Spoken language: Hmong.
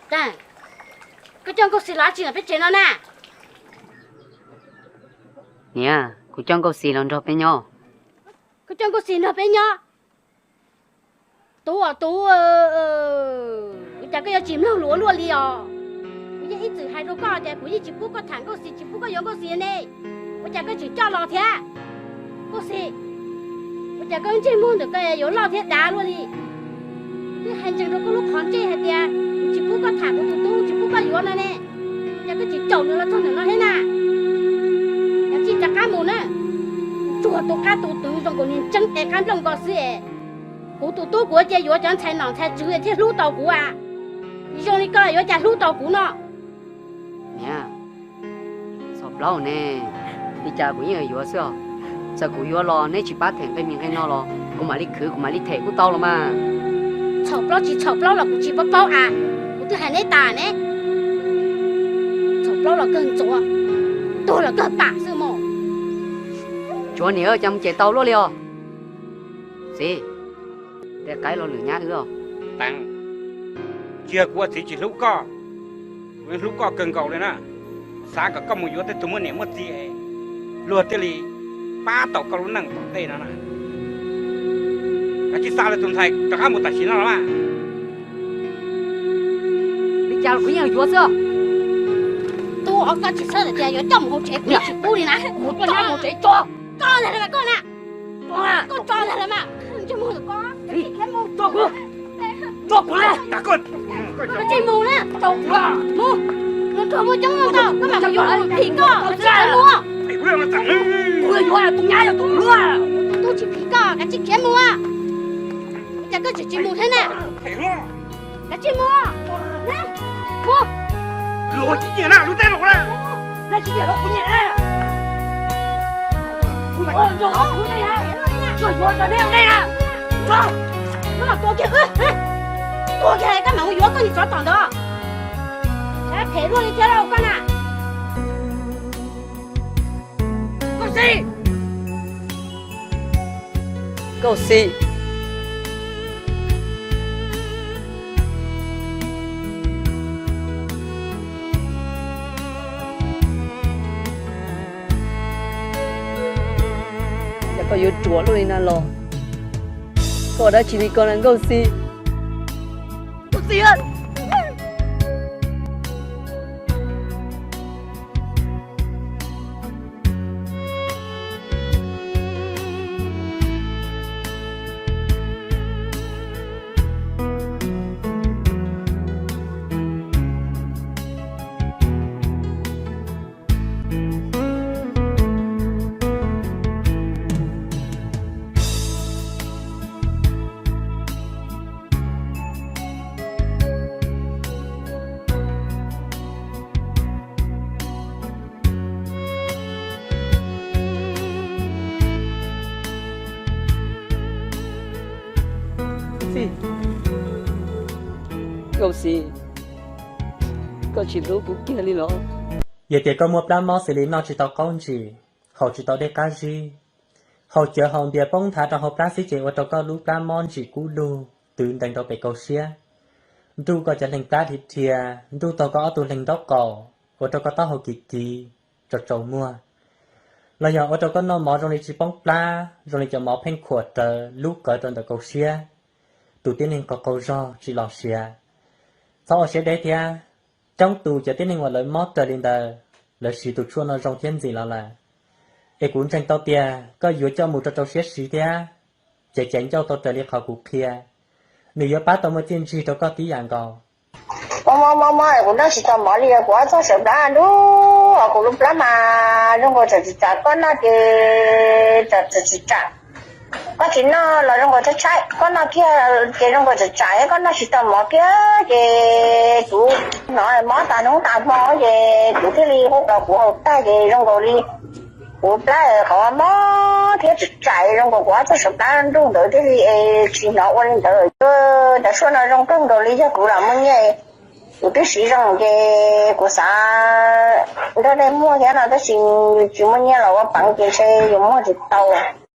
Koj coj Nkauj Xis los tsi no peb tsev no na? Niam, kuv coj Nkauj Xis los nrog peb nyob. Koj coj Nkauj Xis nrog peb nyob? Tub os tub, ua cas koj yuav tsis mloog lus ua luaj li os? Kuv yeej ib txwm hais rau koj tias kuv yeej tsis pub koj tham Nkauj Xis, tsis pub koj yuav Nkauj Xis ne. Ua cas koj tseem coj los thiab? Nkauj Xis, ua cas koj ntsej muag ntawm koj yuav loj thiab dav luaj li? Twb hais ntsees rau koj lub qhov ntsej hais tias kuv tsis pub koj tham kuv tus tub, tsis pub koj yuav no ne. Ua cas koj tseem caum nws los txog ntawm no thiab na? Kav tsij rov qab mus na. Tsuag tus qab tus twv zoo nkaus niag tseeb qe qab nplooj nkaus xwb es. Kuv tus tub kuv cia yuav cov ntxhais nom ntxhais tswv thiaj hlub tau kuv a. Zoo li koj yuav cas hlub tau kuv no? Niam, txhaum plaub ne, li cas kuv yeej yuav xwb os. Txawm kuv yuav los neb tsis pab them nqe mi nqe no los kuv mam li khwv, kuv mam li them kuj tau los mas. Txhaum plaub tsis txhaum plaub los kuv tsis paub paub a, kuv twb hais neb tas ne. Txhaum plaub los kawg ntxuav, tuag los kawg pam xwb mog. Tsuav niam, cas mus ces tau luaj li os. Txiv, tej qaib los lwm nyab wb os. Teev, tsis yog kuv ua txiv tsis hlub koj, kuv yeej hlub koj kawg nkaus li na. Xav kom koj mus yuav tej tug muaj niam muaj txiv, luag thiaj li pab tau koj lub neej tom ntej no na. Koj tsis xa lawv tus ntxhais rov qab mus tam sim no los mas. Li cas los kuv yeej yuav xwb. Tub os, koj tsis txhob tias yuav coj mus hauv tsev, kuv tsis pub li na. Kuv coj mus hauv tsev tso. Koj ntag los mas koj na. Koj tso ntag los mas. Ntsej muag koj, tso kuv, tso kuv na. Koj tsis mus na. Mus, nrog muaj coob ntau, koj mam mus yuav tus phim koj, koj tsis mus. Kuv yuav tus nyab yog tus hlub. Tus tub tsis phim koj, koj tsis khiav mus. Cas koj tseem tsis mus thiab na? Koj tsis mus. Mus. Luag tsis nyiam na, luag tej luag na. Luag tsis nyiam los kuv nyiam na. Kuv mam nrog kuv nej na. Tsuas yuav rau nej nej na. Tso, koj mam tua kiag, tua kiag koj mam mus yuav koj niag tsov tom ntawd. Phem luaj li thiab lauj koj na. Nkauj Xis! Nkauj Xis! Cas koj yuav ruam luaj li na los? Koj ua dab tsi li ko na Nkauj Xis? Nkauj Xis! Nkauj Xis, koj tsis hlub kuv kiag li los? Yog tias koj muaj plab mob xws li noj tsis tau qaub ntsis, haus tsis tau dej qab zib, haus cawv haus npias poob nthav rau hauv plab xwb ces ua rau koj lub plab mob ntsim kub lug twv ntees rau pem kaum siab, nruj koj cov leeg plab dhia dhia, nruj tag koj ob tug leeg nraub qaum, ua rau koj taub hau kiv kiv, tsaus tsaus muag. Los yog ua rau koj noj mov zoo li tsis poob plab, zoo li cov mov pheej khuam rawv lub qawv rau ntawm kaum siab, tus tib neeg qaug qaug zog tsis los siav. Txhob ua siab deb thiab, coob tus cov tib neeg uas lawv mob raws li ntawd, lawv siv tus tshuaj no zoo thiab ntxim los lawm. Es kuv ntseeg tau tias koj yuav coj mus rau rau siab siv thiab, ces caiv ncauj tau raws li qhov kuv qhia, nws yuav pab tau muaj txiaj ntsig rau koj tib yam nkaus. Mob mob mob mob, kuv noj tsis tau mov li, kuv ob txoj saw plab nruj, kuv lub plab mas zoo nkaus txawm tsis tsam, koj noj ces txawm tsis tsam. Koj tsis noj los zoo nkaus tshaib tshaib, koj noj kiag ces zoo nkaus txawm tsam, koj noj tsis tau mov kiag ces kuv hnov mob tas hnub tas hmo ces kuv thiaj li hu los kuv haus tag ces zoo nkaus li kuv plab qhov mob thiab tsis tsam, zoo nkaus kuv ob txoj saw plab nruj ntawd thiaj li es tsis hnov ua li ntawd. Cov suab no zoo kawg nkaus li, yog kuv lam muaj nyiaj, kuv twb siv zoo ces kuv xav nrog nej muag thiab no tab sis tsis muaj nyiaj los ua peev ces ntshe yuav muag tsis tau.